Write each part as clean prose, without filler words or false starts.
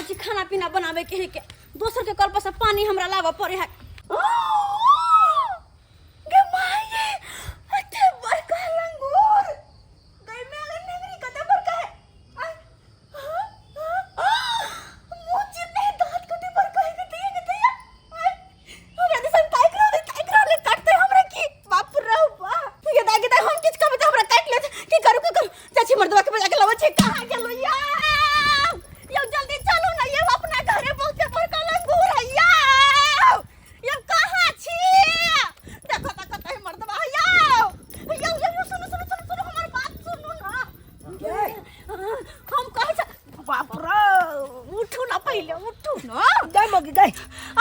छी खाना पीना बनाबे के है के दोसर के कल पर से पानी हमरा लाबऽ पड़े है। गे माये, एते बड़का लंगूर। गई में अगर नेंगरी कते बड़का है। आय, हाँ, हाँ, आ, मुँह चिन्ने है, दांत कते बड़का है, कते है, कते है। आय, हमरा दिसन ताकि रहल, ताकि रहल, काटते हमरा की। बाप रे बाप। ये दाई के दाई, हम किछ कहबै तऽ हमरा काटि लेत। की करू, की करू? जाइ छी मर्दवा के बजा के लाबै छी। कहाँ गेलौ यौ? यौ जल्दी चलू ने यौ, अपना घरे बहुते बड़का लंगूर है यौ। यौ कहाँ छी? देखो तऽ कतऽ है मर्दवा है यौ। यौ यौ यौ, सुनू सुनू सुनू सुनू, हमर बात सुनू ना। हम कहै छी, बाप रे, उठू ना पहिले, उठू ना। गई मगी गई।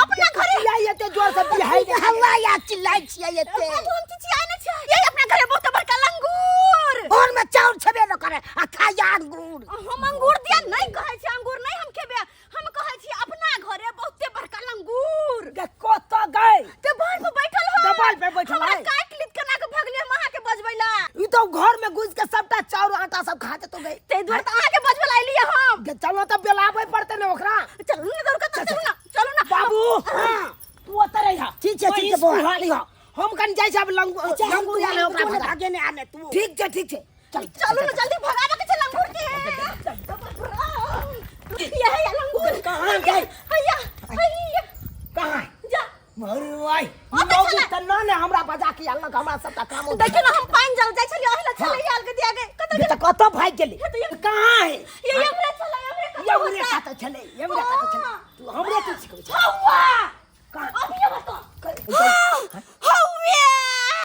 अपना घरे या एते जोर से बिहाई की हल्ला या चिल्लाइ छियै एते? बाबू, हम चिचियाइ नै छियै। ये अपना घरे बहुत बड़का लंगूर। घर में चाउर छेबे न करे आ खाइया अंगूर। हम अंगूर दिया नहीं कहै छी, अंगूर नहीं हम खेबे। हम कहै छी अपना घरे बहुते बड़का लंगूर। गे कत गई? ते बाल पर बैठल है। दबाल पे बैठल हमरा है। काट लित केना के भगले हम अहाँ के बजबै ला। ई तो घर में घुस के सबटा चाउर आटा सब खा जेतो गई। ते दुआरे तऽ अहाँ के बजबै ला अइलियै हम। गे चलो तऽ बेलाबै पड़तै ने ओकरा। चलू ने दौड़ के, चलू ना, चलू ना। बाबू, हां, तू ओतऽ रहिह। ठीक छै, ठीक छै, बौआ। लिह, हम कनि जाइ छी आब लंगूर। अच्छा, हम लंगूर आयल है ओकरा भगा। भागे ने आने तू। ठीक छै, ठीक छै, चल। चलू ना जल्दी, भगाबे के छै लंगूर के। ये है लंगूर। कहाँ गई? हैया हैया। कहाँ? जा। अरे भाई, ओतऽ मौगी छलै। तऽ न ने हमरा बजा के आनलक, हमरा सबटा काम हो। देखियौ ना, हम पानि जल जाइ छलियै, ओहि लए छलै आयल के दिया गए। कतऽ तऽ कतऽ भागि गेलै? हे तऽ ये- कहाँ है? ये हमरे छलै, हमरे कतऽ ये हमरे होतै? कतऽ छलै? ये हमरे कतऽ छलै? तू हमरे तू सिखबै छै? हौवा। कहाँ? अभी ये बताओ। हौवे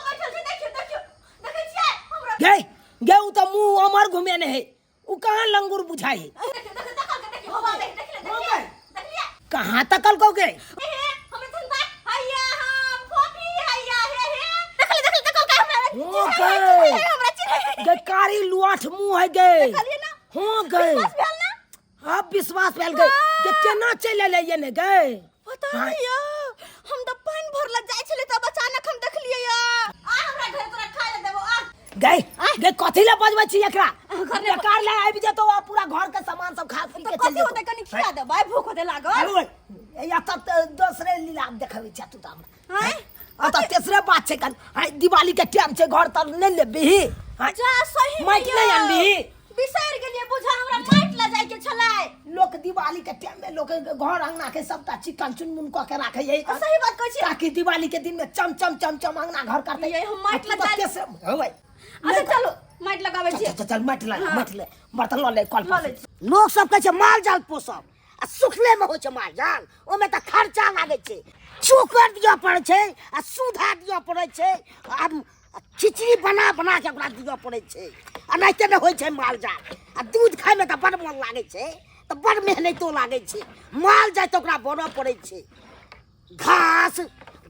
बैठल छै, देखियौ देखियौ, देखै छियै हमरा? गे गे, उ तऽ मुँह अमर घुमेने है, उ कहाँ लंगूर बुझाइ है? देखियौ देखियौ, देखल के देखियौ, हौवा देख, देख ले, देख ले, देखलियै? कहाँ तकल कौ गे? हे हे, हमरा धंधा हैया, हां फोफी हैया, हे हे, देखल देखल, देखल का हमरा? हो चिन्है, गए। चिन्है, हमरा चिन्है। गे कारी लुआठ मुँह है गे। देखलियै ना? हो गए। विश्वास भेल ना? हाँ, विश्वास भेल गए। गे केना चलि एलै ये ने गए? पता हाँ। नहीं या, हम तऽ पानि भरला जाइ छलै तब अचानक हम देखलियै या। आ हमरा घर तोरा खाय लए देबो आ। गए गए, कथी ले बजबै छी एकरा? घर नहि। बेकार ले आबि जेतौ आ पूरा घर के सामान सब खा पी तऽ के कथी चलि जेतौ। होतै, कनि खिया देबै, भूख होतै लागल। अरे, या तब दोसरे लीला देखबै छै तू तऽ हमरा। आँय? आ तऽ तेसरे बात छै कन, आइ दिवाली के टाइम छै, घर तर नहि लेबही? आँय? जा सही में माटि यौ। नहि आनबिही? बिसरि गेलियै बुझा, हमरा माटि लऽ जाय के छलै। लोक दिवाली के टाइम में लोक घर अंगना के सबटा चिकन चुनमुन कऽ के राखे है। सही बात कहै छी। ताकि दिवाली के दिन में चम चम चम चम अंगना घर करते। ये हम माटि लऽ जाय- होय। अच्छा चलू, माटि लगाबै चल छी। चल चल, माटि लऽ ले, माटि ले, बर्तन लऽ ले कल लऽ पर। लै छी। लोक सब कहै छै माल जाल पोसब आ सुखले में होइ छै माल जाल, ओहिमे तऽ खर्चा लागै छै, चोकर दिअ पड़ै छै आ सुधा दिअ पड़ै छै आ खिचड़ी बना बना के ओकरा दिअ पड़ै छै, एनाहिते नहि होइ छै माल जाल। आ दूध खायमे तऽ बड़ मोन लागै छै, तऽ बड़ मेहनतो लागै छै। माल जाल तऽ ओकरा बनऽ पड़ै छै, घास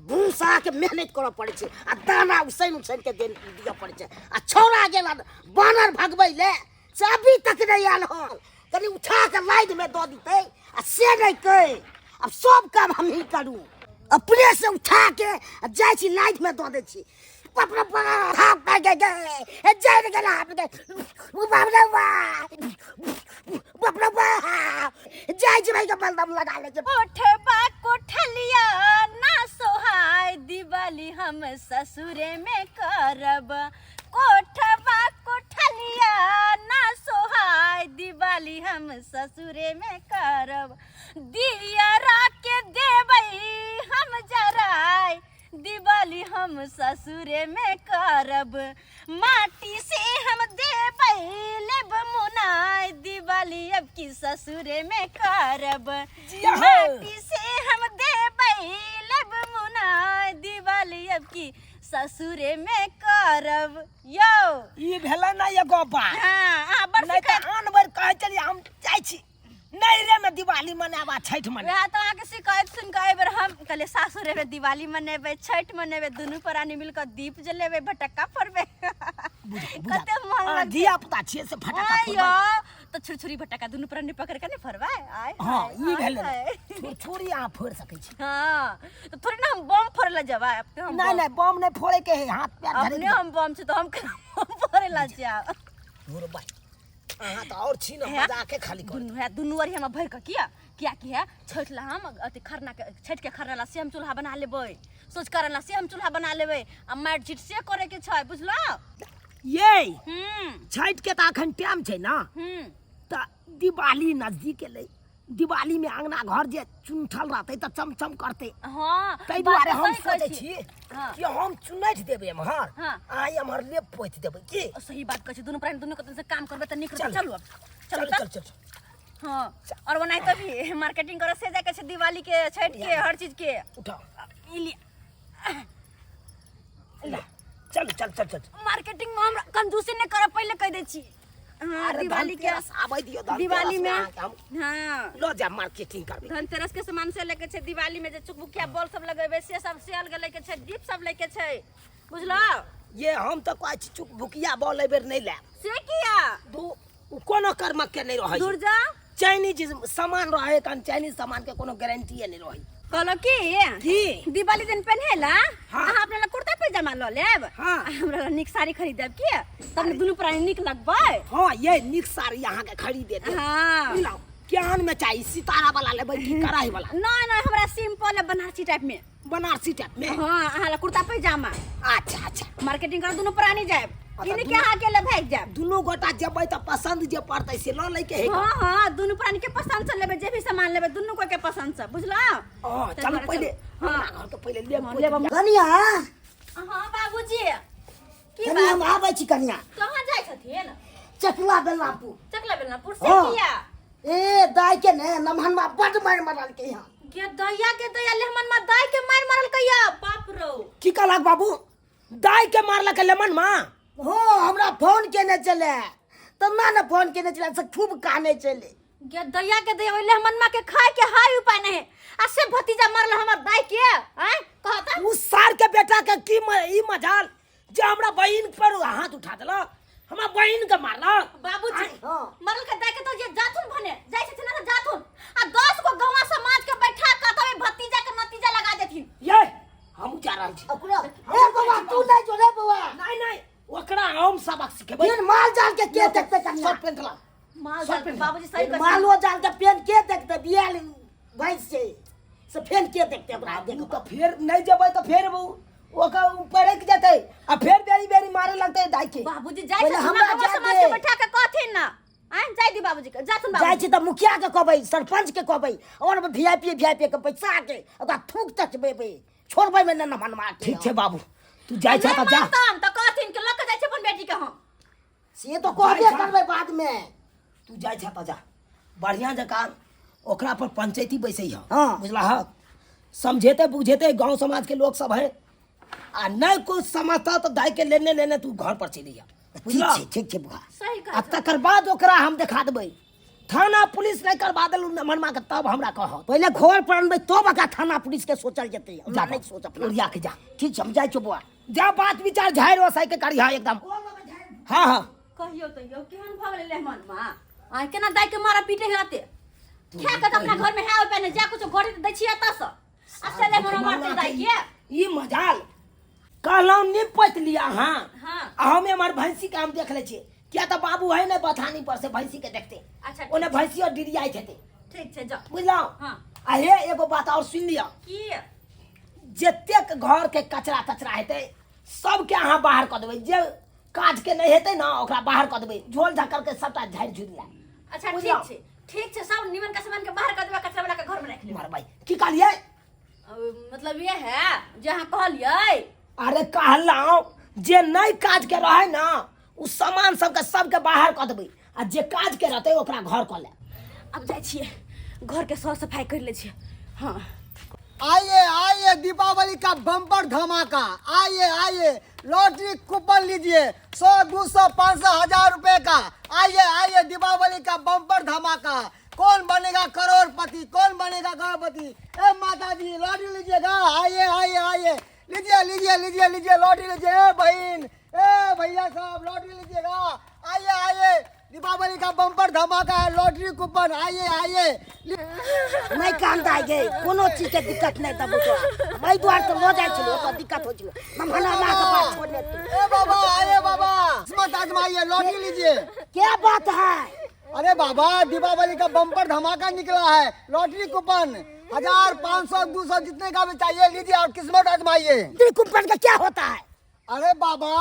भूसाके मेहनत करऽ पड़ै छै आ दाना उसैन उसैन के दिअ पड़ै छै। आ छौड़ा गेल हन बानर भगबै ले, से अभी तक नहि आयल हन, कनि उठा के लाइनमे दऽ दितै आ से नहि कहै। आब सब काम हमही करू, अपने से उठा के आ जाइ छी लाइनमे दऽ दै छी। बाप रे बाप, गे गे जरि गेल, गे बाप रे बाप, बाप रे बाप, जाइ छी भाई के बलदम लगा लै छै। कोठबा कोठलिया ना सोहाय, दिवाली हम ससुरे में करब। कोठबा कोठलिया ना सोहाय, दिवाली हम ससुरे में करब। दियरा के देबै हम जराय, दिवाली हम ससुरे में करब। माटी से हम देबै लेब मुनाय, दिवाली अब की ससुरे में करब। जिया हो। माटी से हम देबै लेब मुनाय, दिवाली अब की ससुरे में करब यौ। ई भेलै ना एगो बात। हाँ, अहाँ बड़ नहि तऽ शिकायत आन बेर कहै छलियै हम जाइ छी नैहरे में दिवाली मनायब आ छठि मनायब। वएह तऽ अहाँके शिकायत सुनि कऽ एहि बेर हम कहलियै सासुरे में दिवाली मनेबै, छठि मनेबै, दुनू प्राणी मिल कऽ दीप जलेबै, फटक्का फोड़बै। बुझा। कते मन अहाँ लगतै। धिया पुता छियै से फटक्का आय फोड़बै? यौ, तऽ छुरछुरी फटक्का दुनू प्राणी पकड़ के नहि फोड़बै? आय हँ, हाय, ई हाय, भेलै ने। हाय। छुरछुरी अहाँ फोड़ि सकै छी। हँ, तऽ थोड़े ने हम बम फोड़ै लए जेबै। अपने हम नहि बम- नहि, बम नहि फोड़े के है, हाथ पैर धरे अपने हम बम छी तऽ हम केना बम फोड़ै लए जायब? धुर बाइ। अहाँ तऽ आओर छी ने है? मजाके खाली कर। दुनू है, दुनू अरी हम भरि कऽ। किया किया कि है छठि ला हम अथी खरना के, छठि के खरना ला से हम चूल्हा बना लेबै, सोच करन ला से हम चूल्हा बना लेबै, आ माटि झीट से करे के छै, बुझलौ? ये हम्म। छठि के तऽ अखन टाइम छै ना। तऽ दिवाली नजदीक एलै, दिवाली में अंगना घर जे चुनठल रहतै तऽ चमचम करतै। हाँ, ताहि बात दुआरे तऽ हम सही कहै सोचै छी। छी हाँ। कि हम चुनैठ देबै एम्हर, हाँ। अहाँ एम्हर लेप पोति देबै की? सही बात कहै छी। दुनू प्राणी दुनू कतन से काम करबै तऽ नीक रहतै। चलू। चलू अब, चलू। चल। तऽ चल चल चल। हाँ, और ओनाहिते भी मार्केटिंग करे से जाके छै, दिवाली के, छठि के, हर चीज के। उठाओ। ई लिअ। ला, चल चल चल चल। मार्केटिंग में हमरा कंजूसी नहीं करब, पहले कह दै छी। हाँ। अरे दिवाली के धनतेरस आबै दियौ, धनतेरस दिवाली में अहाँके हम हाँ लऽ जायब, मार्केटिंग करबै। धनतेरस के सामान से लेके छै, दिवाली में जे चुकभुकिया बॉल सब लगेबै से सब से अलग लेके छै, दीप सब लेके छै, बुझलौ? ये हम तऽ कहै छी चुकभुकिया बॉल एहि बेर नहि लायब। से किया? दू ओ कोनो कर्मक के नहि रहै। दूर जा। चाइनीज सामान रहै, कन चाइनीज सामान के कोनो गारंटीए नहि रहै। कहलो की की? दिवाली दिन पहनेला हाँ। अहाँ अपना ला कुर्ता पैजामा लऽ लेब, हाँ। आ हमरा ला नीक साड़ी खरीदब की, तब ने दुनू प्राणी नीक लगबै। हाँ, ये नीक साड़ी अहाँके खरीदे देब। हाँ। बुझलहुँ? केहन में चाही? सितारा वाला लेबै कि कढ़ाई वाला? नहीं नहीं, हमरा सिंपल बनारसी टाइप में। बनारसी टाइप में। हाँ, अहाँ ला कुर्ता पैजामा। अच्छा अच्छा। मार्केटिंग कर दुनू प्राणी जायब। अच्छा, ई नहीं कि दुनू- अहाँ अकेले भागि जायब। दुनू गोटा जेबै तऽ पसंद जे पड़तै से लऽ लैके है। हाँ हाँ, दुनू प्राणी के पसंद से लेबै, जे भी सामान लेबै दुनू कोई के पसंद से, बुझलौ? हाँ, ताहि चलू दुआरे पहिले। चलू। हाँ। अपना घर के पहिले लेब। हाँ, लेब हम। कनिया। हाँ बाबूजी, की कनिया, हम बात? आबै छी कनिया। कहाँ जाइ छथिन? चकला बेलनापुर। चकला बेलनापुर से? हाँ। किया? ए दाई के ने नमहनमा बड मारि मारलकै हँ। गे दैया के दैया, लेहमन मा दाई के मार मारल कैया, बाप रो! की कहलक बाबू? दाई के मारलक लेमन माँ? हो, हमरा फोन केने छलै, तब ना ने फोन केने छलै से खूब काने छलै। गे दैया के दैया, ओइ लेहमन मा के खाए के हाय उपाय नहीं, आ से भतीजा मारल हमर दाई के आय कहता। उ सार के बेटा के की ई मजाल जे हमरा बहिन पर हाथ उठा देलक, हमरा बहिन के मारलक। बाबूजी। हाँ। मरल के दाई के तो जे जाथुन भने जाइ छथिन ना, जाथुन आ 10 गो गौवा समाज के बैठा के तबे भतीजा के नतीजा लगा देथिन। ये हमहूँ जा रहल छी। ओकरा ए बौआ, तू नहि जो रे बौआ। नहीं नहीं, ओकरा हम सबक सिखेबै। फिर माल जाल के के देखते कनिया? शर्ट पेंट ला। माल शर्ट जाल पेंट। बाबूजी सही कहै। मालो जाल के पेन के देखते? बियाल भैंस छै से फेन के देखते ओकरा? उ देखबै तऽ फेर नहीं जेबै तऽ फेर ओकर पड़क जेतै आ फेर बेरी बेरी मारे लगतै दाई के। बाबूजी जाइ पहिले छथिन हमरा ना, गौवा जाय समाज दे। के बैठा के कहथिन ना। आय जाय दी बाबूजी के, जाथुन जाइ बाबूजी। छी तऽ मुखिया के कहबै, सरपंच के कहबै और वीआईपी वीआईपी के पैसा के ओकरा थूक तचबेबै, छोड़बै में न मनमा के। ठीक छै बाबू, तू जाइ छ नहि तऽ जा। मानतन तऽ कहथिन कि लऽ के जाइ छै अपन बेटी के हम। से तो कहबे जाइ छह। करबै बाद में। तू जाइ छ तऽ जा, बढ़िया जकाँ ओकरा पर पंचायती बैसै ह। हाँ। बुझला ह? समझेते बुझेते गांव समाज के लोग सब है, आ नहीं कुछ समझता तो दाई के लेने लेने तू घर पर चलि जा। ठीक बुझला? छै, ठीक छै बुआ। सही आ कहै। तकर बाद ओकरा हम देखा देबै। थाना पुलिस नहीं करवा देलू मनमा के तब हमरा कह। पहिले घर पर अनबै तब ओकरा थाना पुलिस के सोचल जेतै। जा हमरा नहि सोच अपना। ओरिया के जा। ठीक छै, हम जाइ छियौ बौआ। जा, बात विचार झाड़ि ओसाइ के करिहा एकदम। हाँ हाँ। कहियो तो यौ, केहन भऽ गेलै लेहमन माँ आइ? केना दाइ के मारा पीटे है? अते खा के तऽ अपना घर में है ओइ पहिने जा कुछो घरे दै छियै एतऽ सँ, आ से लेहमन मारते दाइ के। ई मजाल! कहलहुँ निपैत लिया। हाँ। हाँ। आ हम एमहर भैंसी के हम देख लै छियै, किया तऽ बाबू है ने बथानी पर से भैंसी के देखते। अच्छा, ठीक। ओने भैंसियो डिरियाइत हेतै। ठीक छै, जाउ। बुझलहुँ? हाँ। आ हे, एगो बात और सुनि लिअ। की? जतेक घर के कचरा तचरा हेतै सबके अहाँ बाहर कऽ देबै। जे काज के नहि हेतै ने ओकरा बाहर कऽ देबै, झोल झाकर के सबटा झाड़ि झुड़ि लए। अच्छा, ठीक। बुझलहुँ? छै, ठीक छै, सब निमन के सामान के बाहर कर देबै, कचरा वाला के घर में राखि लेबै। मरबै की कहलियै? अब मतलब ये है जे अहाँ कहलियै। अरे कहलहुँ जे नहि काज के रहै ने ओ सामान सबके सबके बाहर कऽ देबै, आ जे काज के रहतै ओकरा घर कऽ लेब। अब जाइ छियै, घर के सर सफाई कर लै छियै। हाँ। आइए आइए, दीपावली का बम्पर धमाका, आइए आइए, लॉटरी कूपन लीजिए, 100, 200, 500, 1000 रुपए का। आइए आइए, दीपावली का बम्पर धमाका, कौन बनेगा करोड़पति, कौन बनेगा करोड़पति। ए माता जी, लॉटरी लीजिएगा, आइए आइए आइए, लीजिए लीजिए लीजिए लीजिए, लॉटरी लीजिए। ए बहन, ए भैया साहब, लॉटरी लीजिएगा, आइए आइए। दीपावली का बम्पर धमाका है, लॉटरी कूपन, आइए आइए। नहि कान दाइ गे, कोनो चीज के दिक्कत नहि देबो तोरा। हम एहि दुआरे तऽ लऽ जाइ छलहुँ, ओतऽ दिक्कत होइ छलौ, मम्हना माँ के पास छोड़ने तू। ए बाबा, आइए बाबा, किस्मत आजमाइए, लॉटरी लीजिए। क्या बात है? अरे बाबा, दीपावली का बम्पर धमाका निकला है, लॉटरी कूपन 1000, 500, 200 जितने का भी चाहिए लीजिए और किस्मत आजमाइए। लॉटरी कूपन का क्या होता है? अरे बाबा,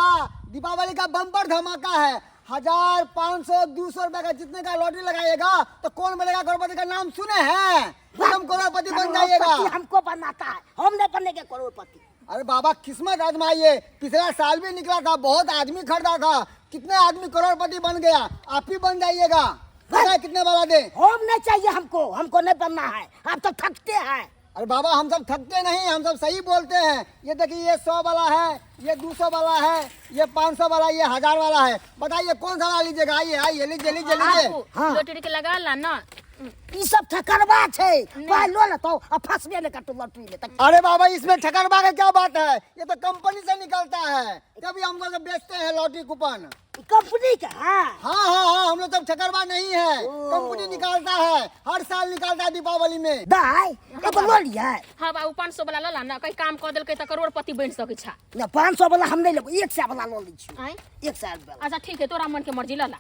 दीपावली का बम्पर धमाका है, 1000, 500, 200 रुपए का जितने का लॉटरी लगाइएगा तो कौन बनेगा करोड़पति का नाम सुने हैं, एकदम करोड़पति बन जाइएगा। करोड़पति हमको बनाता है, हम नहीं बनेंगे करोड़पति। अरे बाबा, किस्मत आजमाइए, पिछला साल भी निकला था, बहुत आदमी खरीदा था, कितने आदमी करोड़पति बन गया, आप भी बन जाइएगा। बताइए कितने वाला दे? हम नहीं चाहिए हमको, हमको नहीं बनना है, आप तो थकते हैं। अरे बाबा, हम सब थकते नहीं, हम सब सही बोलते हैं। ये देखिए, ये 100 वाला है, ये 200 वाला है, ये 500 वाला, ये 1000 वाला है, बताइए कौन सा वाला लीजिएगा? आइए आइए, लीजिए लीजिए लीजिए। बाबू, हाँ। लॉटरी के लगा ला ना। ई सब ठकरबा छै, पाइ लो ने तो आ फंसबे ने करतौ लॉटरी में तक। अरे बाबा, इसमें ठकरबा का क्या बात है, ये तो कंपनी से निकलता है, तभी हम लोग बेचते हैं लॉटरी कूपन। ई कंपनी के? हाँ हाँ हाँ हाँ, हम लोग सब ठकरबा नहीं है, ओ। कंपनी निकालता है, हर साल निकालता है दीपावली में। दाइ एगो लऽ लियै। हाँ बाबू, 500 वाला लऽ ला ना, कहीं काम कऽ देलकै तऽ करोड़पति बनि सकै छा। ना, 500 वाला हम नहीं लेबै, 100 वाला लऽ लै छी। आँय? 100 वाला। अच्छा ठीक है, तोरा मन के मर्जी, लऽ ला।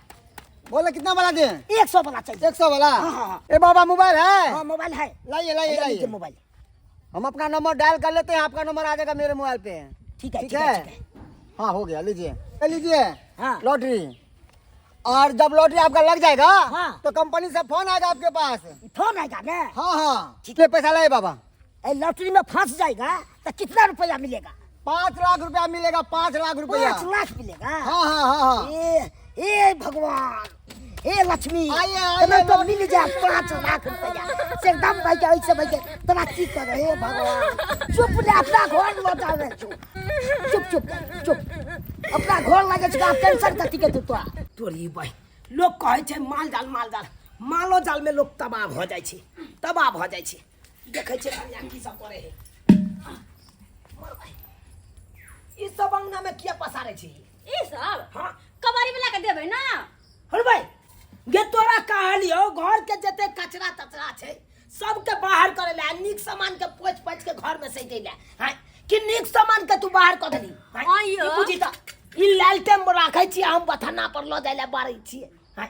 बोले कितना वाला दे? 100 वाला चाहिए। 100 वाला? हाँ, हाँ, हाँ। ए बाबा, मोबाइल है? हाँ, मोबाइल है। लाइए लाइए ये लाइए लीजिए मोबाइल। हम अपना नंबर डायल कर लेते हैं, आपका नंबर आ जाएगा मेरे मोबाइल पे। ठीक है, ठीक ठीक है, है? ठीक है। हाँ हो गया, लीजिए, ये लीजिए। हाँ। लॉटरी, और जब लॉटरी आपका लग जाएगा, हाँ। तो कंपनी से फोन आएगा आपके पास। फोन आएगा ना? हाँ हाँ। कितने पैसा लाए बाबा? ए, लॉटरी में फंस जाएगा तो कितना रुपया मिलेगा? 5 लाख रुपया मिलेगा, 5 लाख रुपया। 5 लाख मिलेगा? हाँ हाँ हाँ हाँ। ए, ए भगवान, हे लक्ष्मी, आइए, आइए, तोरा तो लॉटरी। मिल जाए 5 लाख रुपया से एकदम भाई के ऐसे भाई के तोरा की करे। हे भगवान, चुप ले, अपना घर लऽ जावे छौ, चुप चुप चुप, अपना घर लगे छौ, आब टेंशन कथी के तू तोरा। तोरी बहि, लोक कहै छै माल जाल माल जाल, मालो जाल में लोक तबाह भऽ जाइ छै, तबाह भऽ जाइ छै। देखै छै कनिया की सब करे है। मर भाई, ई सब अंगना में किया पसारे छी? ई सब? हाँ। कबाड़ी वाला के देबै ना। हर भाई गे, तोरा कहलियो घर के जते कचरा तचरा छै सबके बाहर करे ले, आ नीक सामान के पोछि पाछि के घर में सैते ले। हाँ, कि नीक सामान के तू बाहर कऽ देली? हाँ, आइयो। ई बुझी तऽ ई लालटेन राखै छी, हम बथाना पर लऽ जाइ ले बारै छियै। हाँ,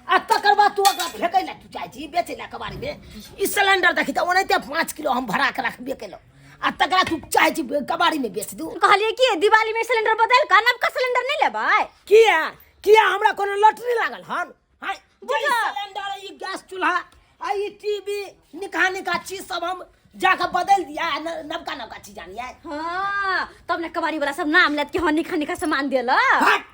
आ तकर बाद तू ओकरा फेकै ले तू जाइ छी बेचै ले कबाड़ी में। ई सिलेंडर देखी तऽ ओनाहिते 5 किलो हम भरा के रखबे केलहुँ, आ तकरा तू चाहै छी कबाड़ी में बेच दू। कहलियै कि दिवाली में सिलेंडर बदल कऽ नबका सिलेंडर नहि लेबै? किया किया, हमरा कोनो लॉटरी लागल हन? हाँ, जे ई बुझल। सिलेंडर, ई गैस चूल्हा आ ई टीवी, निका निका चीज सब हम जाके बदल दिया, आ नबका नबका चीज आनिए। हाँ, तब ने कबाड़ी वाला सब नाम लेत कि हाँ निका निका सामान देलक। हट,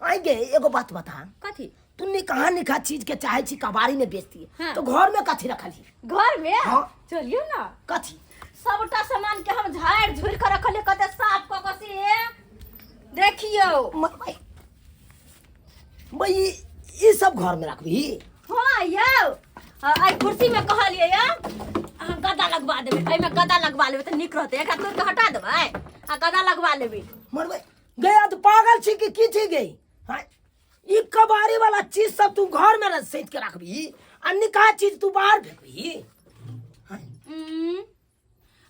आइ गे, एगो बात बता। कथी? तू निका निका चीज के चाहे छी कबाड़ी में बेच दिए, हाँ। तो घर में कथी रखल ही? घर में? हाँ। चलियो ना। कथी? सबटा सामान के हम झाड़ि झुड़ि के रखलियै, कते साफ कऽ कऽ से देखियौ। भाई भाई, ई सब घर में रखबी? हाँ यौ, एहि कुर्सी में कहलियै यौ अहाँ गद्दा लगवा देबै, एहिमे गद्दा लगवा लेबै तऽ नीक रहतै, एकरा तोड़ि कऽ हटा देबै आ गद्दा लगवा लेबै। मरबै गया, तू पागल छी कि की छी गई? हाँ, ई कबाड़ी वाला चीज सब तू घर में सैत के रखबी आ निका चीज तू बाहर फेंकबी?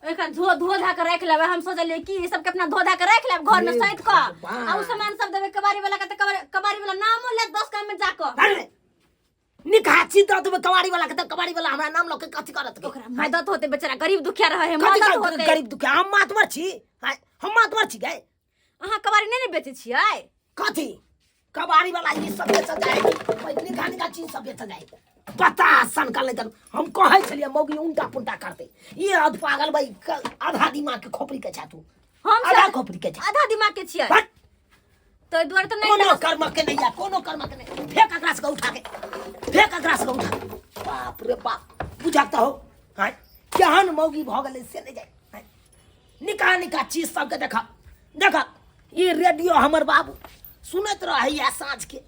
एकरा धो धो धा के राखि लेबै। हम सोचलियै कि ई सबके अपना धो धा के राखि लेब घर में हे सैत कऽ, भगवान। आ उ सामान सब देबै कबाड़ी वाला के तऽ कबाड़ी वाला नामो लेत 10 काम में जाकऽ। अरे निका चीज दऽ देबै कबाड़ी वाला के तऽ कबाड़ी वाला हमरा नाम लऽ के कथी करत गे? ओकरा मदद होतै, बेचारा गरीब दुखिया रहै है, कथी मदद करत होतै। गरीब दुखिया? हम मातबर छी? आँय, हम मातबर छी गे? अहाँ कबाड़ी नहि ने बेचै छियै? कथी कबाड़ी वाला ई सब बेचल जाए, निका निका चीज सब बेचल जाए? पता सनकल नहि। हम कहै छलियै मौगी उल्टा पुल्टा करतै, ई अध पागल भाई, आधा दिमाग के खोपड़ी के छा तू। हम आधा खोपड़ी के छा। आधा दिमाग के छियै। हट। तऽ दुआरे तऽ नहि कोनो कर्म के नहीं है, कोनो कर्म के नहीं। फेंक अकरा से उठा के, फेंक अकरा से उठा। बाप रे बाप, बुझाता हो? हाँ, केहन मौगी भऽ गेलै से नहि जाय। हाँ, निका निका चीज सबके देख देख। ई रेडियो हमर बाबू सुनैत रहैया साँझ के,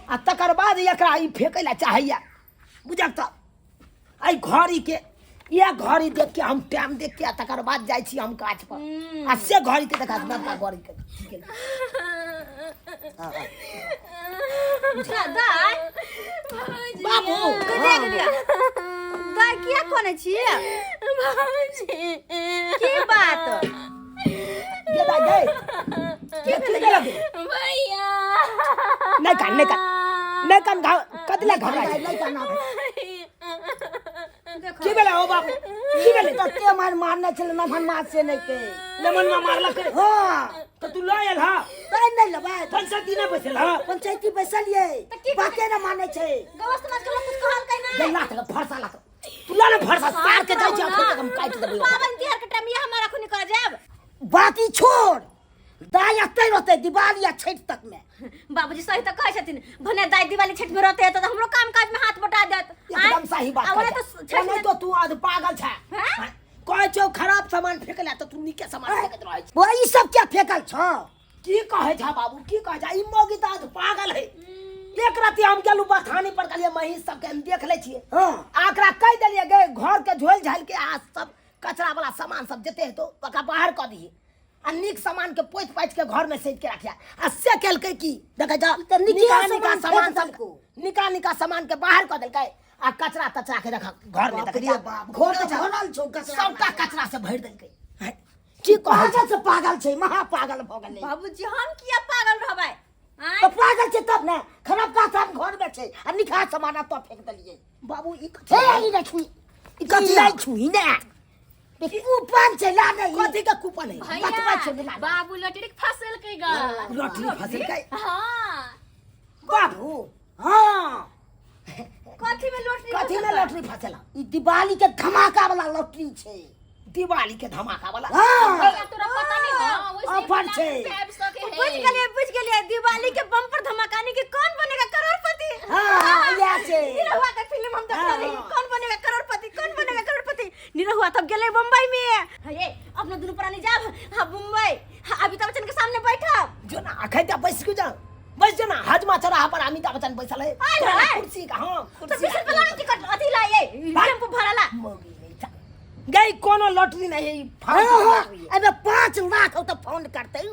आ तकर बाद एकरा ई फेंकै लए चाहैया। बुझक तऽ एहि घड़ी के, इएह घड़ी देख के हम टाइम देख के आ तकर बाद जाइ छी हम काज पर, आ से घड़ी के देखा, नबका घड़ी के। दाय बाबू देख लिया दाय किया कोने छी बाबूजी की बात ये दाई गए ये की केलक भैया नहीं कान नहीं कान नहीं कान घा कतला घबरा नहीं नहीं कान देखो की भेलै हो बाबू की भेलै तते मार मारने छलै नमहन मार से नहि के लेमन मा मारलक हाँ तऽ तू लऽ आयल हा तै नहि लेबै पंचायती नहि बैसल हा पंचायती बैसलियै तऽ की बाते नहि मानै छै गाँव समाज के लोग कुछ कहल कै ना ये लात के फरसा लात तू ला ना फरसा सार के जाइ छै अखन तक हम काटि देबै ओकरा। पावन तिहार के टाइम ये हमारा खुनी कर जाब बाकी छोड़ दाइ एतै रहतै दिवाली आ छठि तक में बाबूजी सही तऽ कहै छथिन भने दाइ दिवाली छठ में रहते तऽ हमरो काम काज में हाथ बटा देत एकदम सही बात आ ओना कहै तऽ छै। छठ ओना में तो तू आज पागल छै हैं? कहै छौ खराब सामान फेकला तऽ तू नीके सामान फेकैत रहै छै बौआ ई सब क्या फेकल छौ की कहै छा बाबू की कहै छा ई मौगी तऽ आज पागल है एक राति हम गेलहुँ बथानी पर कहलियै महींस सबके हम देख लै छियै हाँ आ एकरा कहि देलियै गे घर के झोलि झालि के आ सब कचरा वाला सामान सब जते हेतौ ओकरा बाहर कऽ दिही आ नीक सामान के पोछि पाछि के घर में सैत के राखिया आ से केलकै की देखै जा तऽ नीके निका निका सामान सामान फेक सब देलकौ। निका निका सामान के बाहर कऽ देलकै आ कचरा तचरा के रख घर में बाप देखै रे जा बाप, घर तऽ भरल छौ कचरा। सबटा कचरा से भरि देलकै हैं? की कहै पागल से पागल छै महा पागल भऽ गेलै बाबूजी हम किया पागल रहबै आँय? तऽ पागल छै तब ने खराबका सब घर में छै आ निखा सामान एतऽ फेंक देलियै बाबू ई कथी हे ई नहि छुई ई कथी ई नहि छुई ने ई कूपन छै ला ने ई। कथी के कूपन है बतबै छौ भैया ने ला। बाबू लॉटरी के फंसल गा लॉटरी फंसल हाँ बाबू हाँ कथी में लॉटरी कथी में लॉटरी फंसल ई दिवाली के धमाका वाला लॉटरी छै दिवाली के धमाका वाला हाँ भैया तोरा पता नहीं हां वैसे ऑफर छै। बुझ गेलिए बुझ गेलिए दिवाली के बम्पर धमाकानी के कौन बनेगा करोड़पति हाँ, हाँ, इएह छै। निरहुआ के फिल्म हम देखले रही हाँ। कौन बनेगा करोड़पति कौन बनेगा करोड़पति निरहुआ तब गेले बम्बई में हे अपना दुनू प्राणी जाब हाँ मुंबई हाँ, अमिताभ बच्चन के सामने बैठब जो ना अखन तऽ बैस के जाओ बैस जो ना हजमा चौराहा पर अमिताभ बच्चन बैसल है आयल तोरा है? कुर्सी का हाँ तो कुर्सी 20 रुपया लाना टिकट अथी ला ये टेम्पू भाड़ा ला मौगी नहीं था गई कोनो लॉटरी नहीं है ई हाँ फालतू हाँ लॉटरी है। एहिमे 5 लाख हो तऽ फोन करतै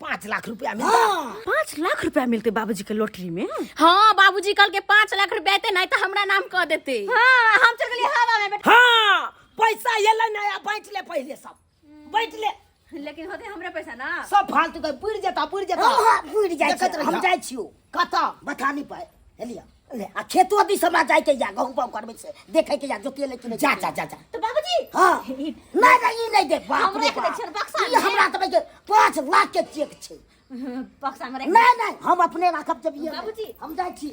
5 लाख रुपया मिलता हाँ 5 लाख रुपया मिलते बाबूजी के लॉटरी में हाँ बाबूजी कल के 5 लाख रुपया एते नहीं तो हमरा नाम कह देते हाँ हम चल गेलिए हवा में बैठ हाँ पैसा एलै ना आ बाँटि ले पहिले सब बाँटि ले लेकिन होते हमरे पैसा ना सब फालतू के पुरि जेता पुरि जेता हाँ हाँ बुझि जाइ देखैत छै रहिह। हम जाइ छियौ कतऽ बथानी पर हेलिया ले आ खेतो दिस हमरा जाइके या गहूँ पाव करबै से देखैके या जोतिए ले कि नहि जा जा जा जा तो बाबूजी हाँ नहीं नहीं ई नहीं दे बाप हम रे राखि दै बाप। छियनि बक्सा ई मे। हमरा तऽ भाई 5 लाख के चेक छै बक्सा में रख नहीं नहीं हम अपने राखब जब ये बाबूजी। हम जाइ छी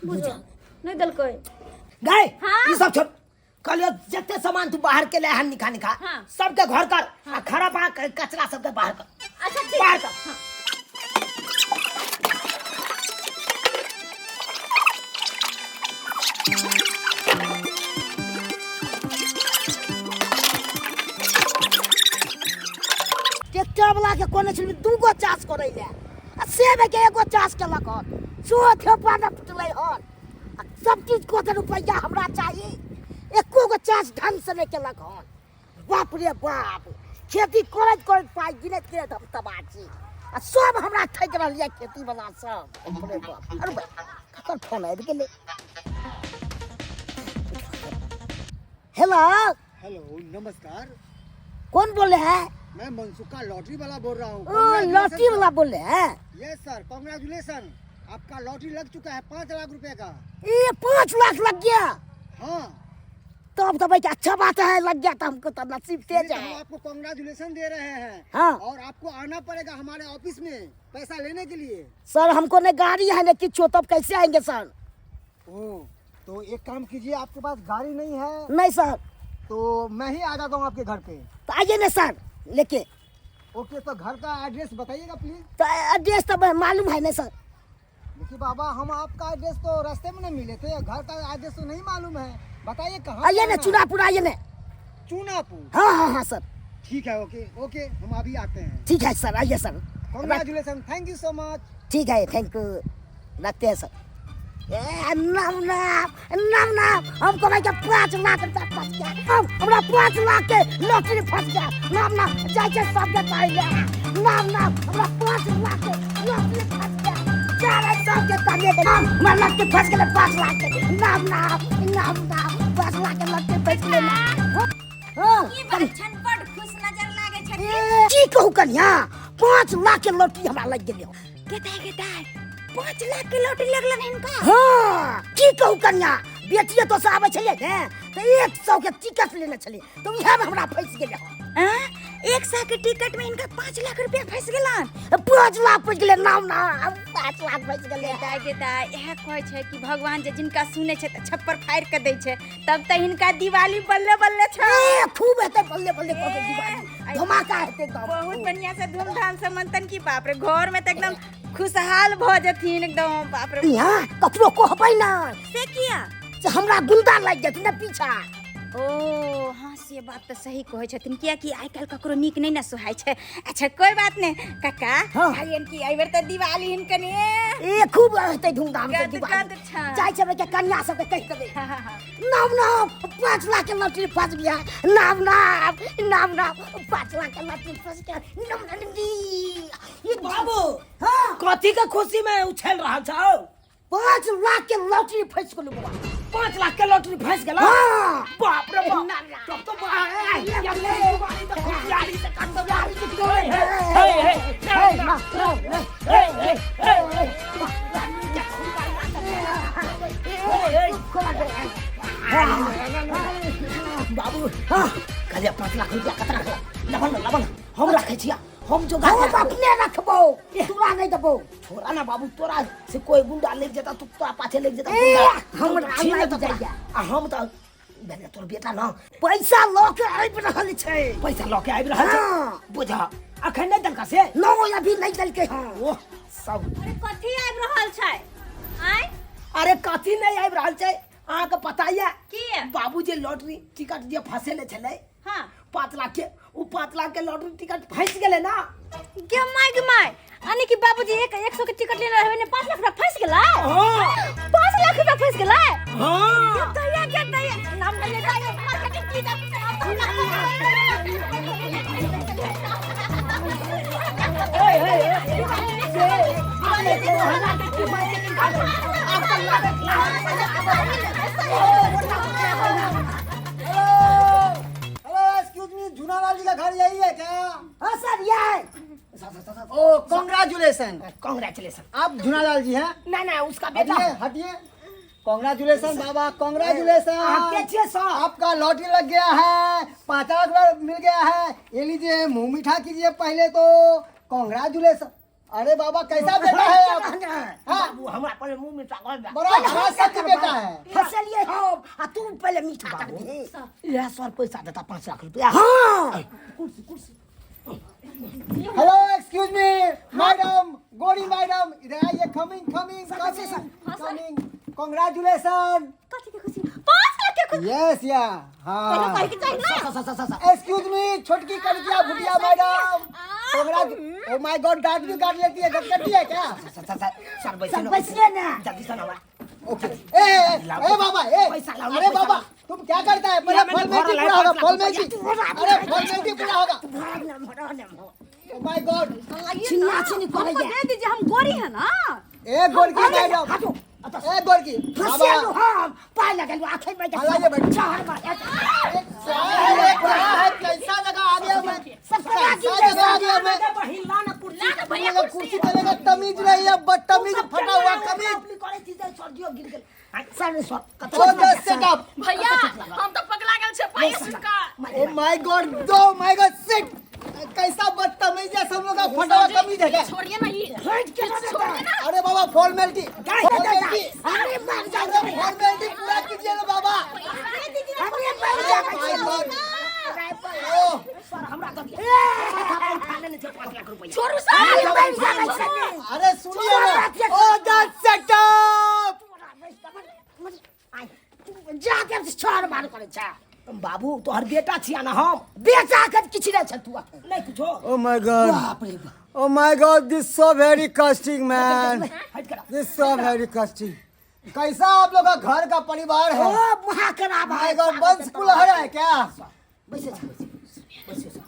बुझो नहीं देलकै गए हाँ। ई सब छोड़ कहलियो जते सामान तू बाहर के ले हन निखा निखा हाँ। सबके घर कर आ खराब आ कचरा सबके बाहर कर अच्छा ठीक बाहर कर ट्रैक्टर वाला के कोने छल दूगो चास करै ले आ सेब के एगो चास केलक हन सो थेपा न फुटलै हन आ सब चीज को रुपैआ हमरा चाही एको गो चास ढंग से नहि केलक हन बाप रे बाप खेती करैत करैत पाइ गिनैत गिनैत हम तबाह छी आ सब हमरा ठकि रहल यऽ खेती वाला सब बाप रे बाप अरे बा, ककर फोन आबि गेलै हेलो हेलो नमस्कार कौन बोल रहे हैं मैं मनसुखा लॉटरी वाला बोल रहा हूँ ओ लॉटरी वाला बोल रहे हैं यस सर कॉन्ग्रेचुलेसन आपका लॉटरी लग चुका है 5 लाख रुपए का ये 5 लाख लग गया हाँ तब तो भाई अच्छा बात है लग गया तो हमको तो नसीब ये तेज तो हम है आपको कॉन्ग्रेचुलेसन दे रहे हैं हाँ। और आपको आना पड़ेगा हमारे ऑफिस में पैसा लेने के लिए सर हमको न गाड़ी है न किच्छो तब कैसे आएंगे सर ओ तो एक काम कीजिए आपके पास गाड़ी नहीं है नहीं सर तो मैं ही आ जाता हूँ आपके घर पे तो आइए ना सर लेके ओके तो घर का एड्रेस बताइएगा प्लीज तो एड्रेस तो मालूम है ना सर देखिए बाबा हम आपका एड्रेस तो रास्ते में नहीं मिले थे घर का एड्रेस तो नहीं मालूम है बताइए कहाँ आइए ना चुनापुर आइए ना चूनापुर हाँ हाँ हाँ सर ठीक है ओके ओके हम अभी आते हैं ठीक है सर आइए sir congratulation thank you so much ठीक है thank you रखते हैं सर ए, नाम नाम नाम नाम हमको भाई के 5 लाख रुपया फंस गया हम हमरा 5 लाख के लॉटरी फंस गया नाम नाम जाइ छै सबके पाइ ले नाम नाम हमरा 5 लाख के लॉटरी फंस गया चल सबके कहिए दे हमरा लट्टी फंस गेलै 5 लाख के। नाम नाम नाम नाम, 5 लाख के लट्टी फंस गेलै। हाँ। की बात छन, बड खुश नजर लागे छथिन। ए, की कहू कन्या, 5 लाख के लॉटरी हमरा लागि गेलै। केताय केताय, 5 लाख के लॉटरी लगलन हिनका? हाँ, की कहू कन्या, बेटिए तो से आबै छलियै ने तऽ 100 के टिकट लेने छलियै, तऽ उएहमे हमरा फँसि गेलै। आँ? 100 के टिकट में इनका 5 लाख रुपया फंस गेलन? 5 लाख फँसि गेलै। नाम नाम, 5 लाख फँसि गेलै। गेताय गेताय, इएह कहै छै कि भगवान जे जिनका सुनै छै तऽ छप्पर फाड़ि के दै छै। तब तऽ हिनका दिवाली बल्ले बल्ले छै। ए, खूब हेतै बल्ले बल्ले कऽ के दिवाली, धमाका हेतै एकदम। बहुत बढ़िया से धूमधाम से मनतन की। बाप रे, घर में तऽ एकदम खुशहाल भऽ जेथिन एकदम, बाप रे। यहाँ ककरो कहबै ना। से किया? से हमरा गुंडा लागि जेतै ने पीछा। ओ हाँ, से बात तऽ सही कहै छथिन, कियाकि आइ काल्हि ककरो नीक नहि ने सुहाइ छै। अच्छा, कोई बात नहि काका। हाँ। कहलियनि कि एहि बेर तऽ दिवाली हिनकने ए, खूब हेतै धूमधाम से गद दिवाली। गद छै। जाइ छै के कन्या सबके कहि देबै। हाँ, हाँ, हाँ। नाम नाम, 5 लाख के लॉटरी फंस गया। नाम नाम, नाम नाम, 5 लाख के लॉटरी फंस गया। नाम नाम जी। बाबू। हाँ। कथी के खुशी में उछल रहल छौ? 5 लाख के लॉटरी फंस गेल बौआ। 5 लाख के लॉटरी फंस गेल? हाँ। बाप रे बाप। ना, ना। तब तो दिवाली तो खुशहाली से काटब। हे हे हे हे हे हे हे हे। बाबू, कहलियै 5 लाख रुपया कत रखला? लबन लबन, हम रखै छियै, हम जोगा हम के रखबै। अपने रखबो, तोरा नहीं देबो। छोड़ा ना बाबू, तोरा से कोई गुंडा लेके जेता, तू तोरा पाछे लेके जेता ए, गुंडा। हमरा छीन लागि लेता तोरा। जाइया। आ हम तऽ भेलै तोर बेटा न। पैसा लऽ के आबि रहल छै। पैसा लऽ के आबि रहल छै? हाँ। बुझा, अखन नहि देलका से? नो, अभी नहीं देलकै। हाँ। ओह सब। अरे, कथी आबि रहल छै आँय? अरे, कथी नहि आबि रहल छै, अहाँके पता यऽ? की? बाबू जे लॉटरी टिकट जे फंसेले छलै 5 लाख के, ओ 5 लाख के लॉटरी टिकट फंसि गेलै ना। गे my, गे माय, यानी कि बाबूजी एक 100 के टिकट लेने रहे ने, 5 लाख रुपया फंस गेलै? हाँ। 5 लाख रुपया फंस गेलै? हाँ। दया के दया, नाम ले दया मार्केटिंग की। ए ए ए से अपने को हला के मार्केटिंग कर अब तो हेलो, एक्सक्यूज मी, झूनालाल जी का घर यही है क्या? हाँ सर, ये है। ओ, कांग्रेचुलेशन। कांग्रेचुलेशन। आप झूनालाल जी हैं? ना ना, उसका बेटा। हटिए हटिए। कांग्रेचुलेशन बाबा, कांग्रेचुलेशन। आपके छियै सर? आपका लॉटरी लग गया है, 5 लाख रुपया मिल गया है। ये लीजिए, मुंह मीठा कीजिए पहले तो। कांग्रेचुलेशन। अरे बाबा, कैसा बेटा है आप? हाँ? बाबू, हमरा पहले मुंह मीठा कर दे। बड़ा खास बेटा है। फसलिए हम आ तू पहले मीठा कर दे। इएह सर पैसा देता 5 लाख रुपया? हाँ। कुर्सी कुर्सी। हेलो, एक्सक्यूज मी मैडम, गोरी मैडम, इधर आइए। Coming coming coming coming, congratulation. कथी के खुशी? 5 लाख के खुशी? यस या पहले हाँ। कहे के चाही ना। Sir sir sir sir. Excuse me, छोटकी कड़किया भुटिया मैडम, कांग्रेच। ओ my God, दांत भी काट लेती है, गटकटी है क्या? सर सर सर सर, बैठिए सर, ना। बैठिए ना। जल्दी से ना। ओके। ए ए, ए बाबा, ए। पैसा लाओ ना, अरे पैसा बाबा, लाओ। तुम क्या करता है? पहले या मैंने फॉर्मेलिटी भरा पूरा होगा। लाए फॉर्मेलिटी, अरे फॉर्मेलिटी पूरा होगा। ओ my God. छिन्ना छिन्नी करे। हमको दे दीजिए, हम गोरी है ना। ए गोरकी मैडम, हटो। ए गोरकी फसियालु बाबा। हम पाय लगलु आखै में। हाँ, लाइए बैठ। शहर में अरे क्या है, कैसा जगह आ गया मैं? सब कैसा जगह आ गया मैं? हिला ना कुर्सी। तुम लोग कुर्सी चलेगा, तमीज नहीं है, बदतमीज, फटा हुआ कमीज। करे चीज सर दियो गिर गेल सर सर। ओ the setup. भैया, हम तो पगला गेल छै पाई सुनकर। ओ my God, oh my God, shit, कैसा बदतमीज है सब लोग का, फटा हुआ कमीज है क्या? छोड़िए ना ये। हट के ना छोड़िए ना। अरे बाबा, फॉर्मेलिटी फॉर्मेलिटी। अरे मर जा। अरे फॉर्मेलिटी पूरा कीजिए ना बाबा। अरे मर जा। My God, oh. Sir, हमरा दऽ दिअ, माथा पर उठा लेने छै 5 लाख रुपया। छोड़ू सर। अरे मर जा ऐसे। अरे सुनिए ना, ओ the setup. जाके छड़ मार करे छै। बाबू, तोहर बेटा छिया ना हम। बेचा के किछु नहि छै तू अखन। नहीं कुछो। ओ my God. बाप रे बाप। Oh my God, this so very costing man. हट करा। This so very costing. कैसा आप लोग का घर का परिवार ओ है? महा खराब My God, वंश कुलहर है क्या? बैसे छै, बैसे छै।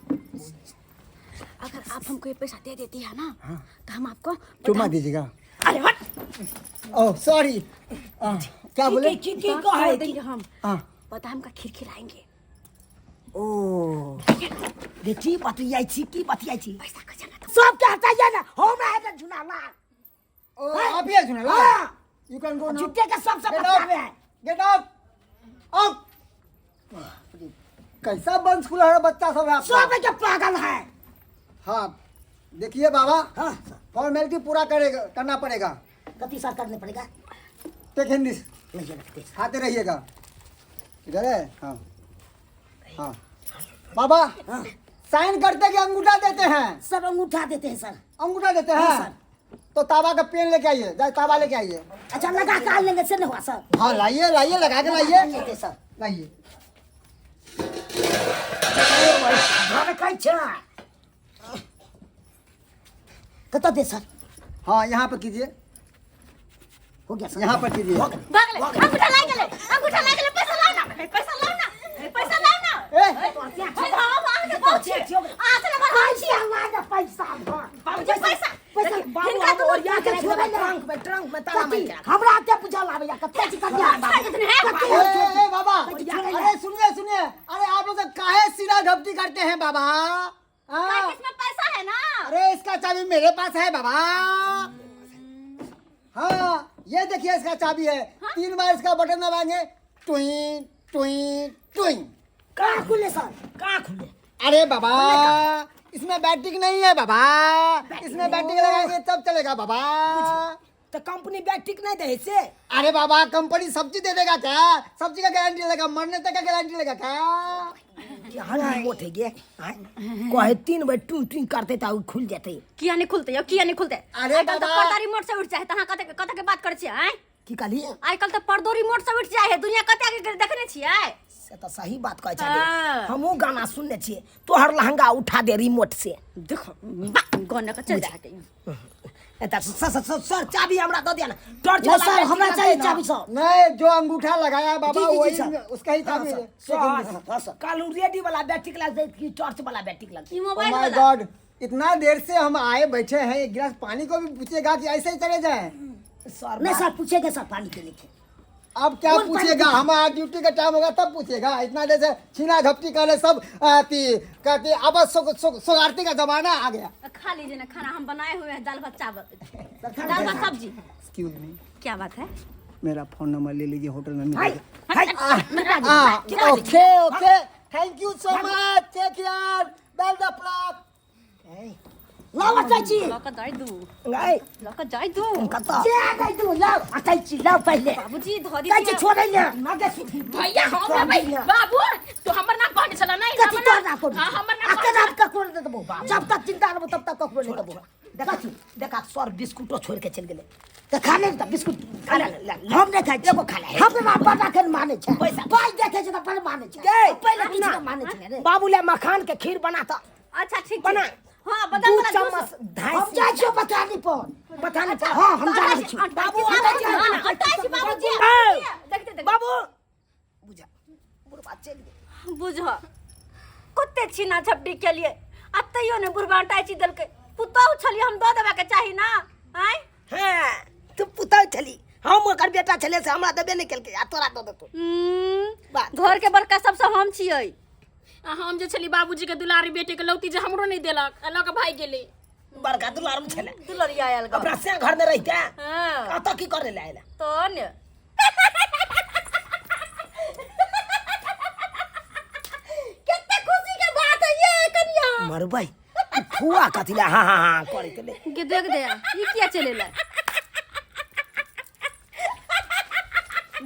अगर आप हमको ये पैसा दे देती है ना, तो हम आपको चुमा दीजिएगा। अरे हट। ओ सॉरी, क्या बोले? की की दांत कहै तोड़ देंगे हम। हाँ। बादाम का खीर खिलाएंगे। ओ बेटी बतियाइ छी की बतियाइ छी? पैसा का जाना तो सबके हटाइए ना, हमरा हेतै झुना लाल। ओ आप ही है झुना लाल? हाँ। You can go now. झूठे के सब सब गेट बतियावे है। Out, get out, out. कैसा बंश खुला है बच्चा सब है आपका? सब के पागल है। हाँ देखिए बाबा, हाँ फॉर्मेलिटी पूरा करेगा, करना पड़ेगा। कति सर करने पड़ेगा? टेक हिंदी। नहीं रखते। खाते रहिएगा। इधर है। हाँ हाँ बाबा, हाँ। साइन करते कि अंगूठा देते हैं? सर अंगूठा देते हैं सर। अंगूठा देते हाँ, हैं सर। तो ताबा का पेन लेके आइए, जाए ताबा लेके आइए। अच्छा लगा के लेंगे से नहीं हुआ सर। हाँ लाइए लाइए, लगा के लाइए। लेते सर। लाइए। कत दे सर? हाँ यहाँ पर कीजिए। हो गया सर। यहाँ पर कीजिए। भाग ले, अंगूठा लाग गेलै, अंगूठा लाग गेलै, पैसा लाउ ना, पैसा लाउ ना, पैसा लाउ ना। ए हे हम अहाँ के कहै छी, अहाँ से नंबर हम छी। पैसा भर। बाबूजी पैसा, पैसा बाबू हिनका हम तो ओरिया के छोड़ै ट्रंक में, ट्रंक में ताला मारि के राख। हमरा के बुझल आबैया कते छी कन्या। छोड़ि देथिन हे। ए, ए, बाबा, अरे सुनिए सुनिए, अरे आप लोग तो काहे सीधा झपटी करते हैं बाबा? हाँ। इसमें पैसा है ना? अरे इसका चाबी मेरे पास है बाबा। हाँ ये देखिए इसका चाबी है। हाँ? 3 बार इसका बटन दबाएंगे, टुई टुई टुई। कहाँ खुले सर? कहाँ खुले? अरे बाबा इसमें बैटरी नहीं है बाबा, इसमें बैटरी लगाएंगे तब चलेगा बाबा। तो कंपनी बैटरी नहीं दे से? अरे बाबा कंपनी सब्जी दे देगा क्या? सब्जी का गारंटी लेगा, मरने तक का गारंटी लेगा क्या? केहन रिमोट है गे? कहे 3 बेर टू टू करते त खुल जेतै। किया नहीं खुलते यौ, किया नहीं खुलते? अरे आइ काल्हि तऽ बाबा। पर्दा रिमोट से उठि जाइ है, तऽ अहाँ कते कते के बात करै छियै आँय? की कहली? आइ काल्हि तऽ पर्दो रिमोट से उठि जाइ है, दुनिया कते आगे गेलै देखने छियै? से तऽ सही बात कहै छै। हाँ। हमहूँ गाना सुनने छियै, तोहर लहंगा उठा दे रिमोट से। देखो बा गाना के चलि जाइ है। ए तऽ सर सर सर, सर चाबी हमरा दऽ दिअ ना। टॉर्च नहीं वाला सर, बैटरी हमरा लगतै चाहिए ना। चाबी सर। नहीं जो अंगूठा लगाया बाबा जी, जी, जी, वही सर। उसका ही चाबी है। सर, हाँ, सर। कालू रेडी वाला बैटरी लगतै कि टॉर्च वाला बैटरी लगतै? ई ओ मोबाइल my वाला। गॉड, इतना देर से हम आए बैठे हैं, एक गिलास पानी को भी पूछेगा कि ऐसे ही चले जाए? सर नहीं सर पूछेगा सर पानी के लिए। अब क्या कौन पानी पूछेगा? हमारा ड्यूटी का टाइम होगा तब पूछेगा। इतना देर से छीना झपटी कर रहे सब, कहते अब सोगारती का जमाना आ गया। खा लीजिए ना खाना, हम बनाए हुए हैं दाल भात चावल, दाल भात सब्जी। एक्सक्यूज मी, क्या बात है? मेरा फोन नंबर ले लीजिए, होटल में हाय मिलेगा। हाय okay okay, thank you so much, take care, bell the plug. लाओ अटैची। लऽ कऽ जाइ दू, गै लऽ कऽ जाइ दू। कतऽ जे गई तू लाओ अटैची लाओ पहले। बाबूजी धऽ कहै छी दितियै। छोड़ै ले। मगे भैया हम लेबै। बाबू तू हमर नाम कहने छला नहीं? कथी तोर ना करू? हाँ, हमर नाम आ केना ककरो नहि देबौ, जब तक चिंता रहबौ तब तक ककरो नहि देबौ। देखा देखा सर बिस्कुटो छोड़ के चलि गेलै। तऽ खा ले तऽ बिस्कुट खा ले, ले, ले। हम नहि खाइ छी। एगो खा ले। हमरा बड़ा खन मानै छै। पैसा। पाइ देखै छै तऽ बड़ मानै छै। गै, पहिले किछु नहि मानै छै रे। बाबू ले मखान के खीर बना तऽ। अच्छा ठीक बना। हाँ बदाम 2 वाला जूस। चम्मच ढाई हम जाइ छियौ बथानी पर। बथानी पर। हाँ हम जा रहल छी। बाबू अटाइ छी, अटाइ छी। बाबूजी, ए, देखते देखते। बाबू बुझा बुढ़बा चलि गेल। बुझ कते छीना झपटी केलिए आ तैयो ने बुढ़बा अटाइची देलकै। पुतहु छलियै हम, दऽ देबाके चाही ना आँय? हाँ तू पुतहु छली, हम ओकर बेटा छलियै से हमरा देबे नहि केलकै आ तोरा दऽ देतौ। बात। घर के बड़का सबसँ हम छियै। आ हम जे छली बाबूजी के दुलारी बेटे के लौती जे हमरो नहीं देलक, आ लऽ के भागि गेलै। बड़का दुलारू छलै। दुलरिया आयल अपना से घर में रहिते हाँ। कतऽ की करे लए आयल? तो ने कते खुशी के बात है ये कनिया। मरबै ई फुआ कथी लए हाँ हाँ हाँ करैत एलै? गे देख दे ई किया चलेला?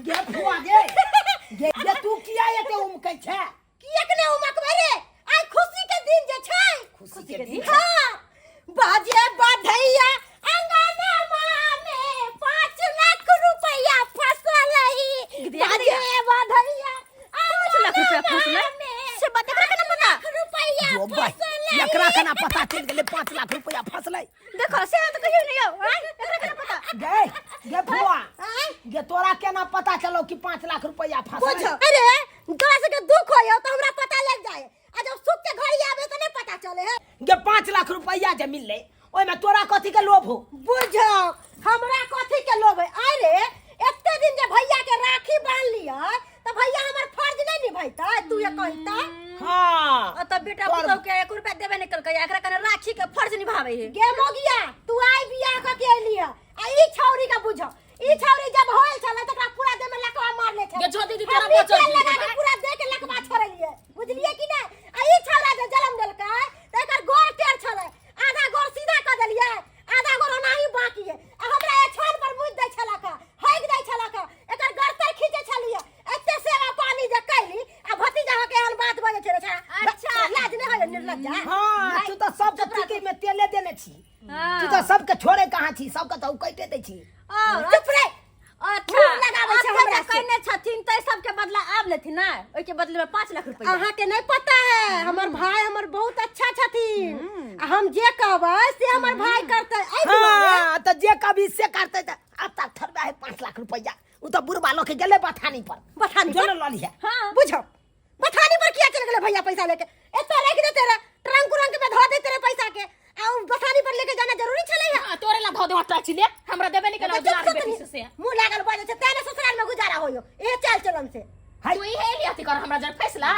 गे फुआ गे गे गे तू किया एते उमकै छै? किएक ने उमकबै रे, आइ खुशी के दिन जे छै। खुशी के दिन? हाँ, बाजे बधैया अंगनमा में 5 लाख रुपया फसलई। बाजे बधैया 5 लाख रुपया फसलै? से बात एकरा केना पता? रुपया जो भाई फसलई। एकरा केना पता चलि गेलै 5 लाख रुपया फसलै? देखो से तऽ कहियो नहि यौ आँय, एकरा केना पता? गे गे फुआ गे तोरा केना पता चलो कि 5 लाख रुपया फसलै? बुझ अरे तोरा सबके दुख होय तऽ हमरा पता लग जाए, आ जब सुख के घड़ी आबे तऽ नहीं पता चले है। गे 5 लाख रुपया जे मिललै ओहिमे तोरा कथी के लोभ हो? बुझ हमरा कथी के लोभ है? अरे एते दिन जे भैया के राखी बांध लिया त भैया हमर फर्ज नहीं निभैता, तू ये कहता। हाँ और तब बेटा पुतहु के 1 रुपया देबे नहीं कलकै, एकरा कने राखी के फर्ज निभावे है। गे मोगिया, तू आई बियाह क के अइली है, आ ई छौरी का बुझ, ई छौरी जब होल छलै तकरा पूरा देह में लकवा मारले छलै। गे जो दीदी, तोरा हम ई बचल तेल लगा दीदी। के पूरा देह के लकवा छोड़लिए, बुझलिए कि नहीं? आ ई छौरा जे जन्म देलकै त एकर गोर टेढ़ छलै, आधा गोर सीधा क देलिए, आधा गोर ओनाही बाकी है। आ हमरा ए छान पर मुझ दै छलक, हगि दै छलक, एकर गर्तर खींचे छलिए। एते सेवा पानी जे कैली आ भतीजा के एहन बात बजै छै रे छौरा। अच्छा। लाज नहि होइए निर्लज्जा। हाँ, तू तऽ सबके टिकी में तेले देने छी। हाँ। तू तऽ सबके छोड़े कहाँ छी, सबके तऽ उकैटे दै छी। और चुप रे। अच्छा, मुँह लगाबै छै अच्छा, हमरा से। कहने छथिन तै सबके बदला आब लेथिन ना, ओइ के बदले में 5 लाख रुपया। अहाँ के नहीं पता है, हमर भाई हमर बहुत अच्छा छथिन, आ हम जे कहबै से हमर भाई करतै। एहि दुआरे। हाँ, तऽ जे कहबी से करतै। तऽ अब तक थोड़बे है 5 लाख रुपया, उ तऽ बुढ़बा लऽ के गेलै बथानी पर। बथानी पर? जो लऽ लिहे। हाँ। बुझो, बथानी पर किया चल गेलै भैया पैसा लेके? एतऽ राखि देते रहे, ट्रंक उरंक में धो देते रहे पैसा के, आ उ बथानी पर लेके जाना जरूरी छलै है। हाँ, तोरे ला धो देबो टच ले, हमरा देबे नहीं केलौ चुप दुलार चुप बेटी नहीं। से से। मुंह लागल बाजै छै तें ने ससुराल में गुजारा होयो ए चाल चलन से। हाय। तू इहे लिया कर हमरा जर फैसला।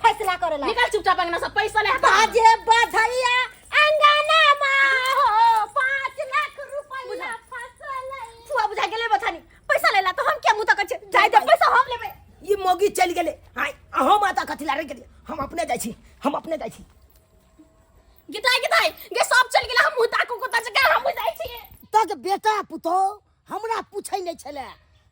फैसला करेला। निकल चुपचाप अंगना से पैसा ले। बाजे बधैया अंगना मा हो 5 लाख रुपया फसल। फुआ बुझा गेलै बथानी पैसा लेला तो हम क्या मुंह तक छै, जाय दे पैसा हम लेबै। ई मौगी चलि गेलै। हाय, अहो माता कथी ला रहि गेलियै? हम अपने जाइ छी, हम अपने जाइ छी। गिताई गिताई गे सब चलि गेलै, हम मुंह ताकू कुत्ता जकाँ हम जाइ छी। तक बेटा पुतोह हमरा पूछै नहि छलै,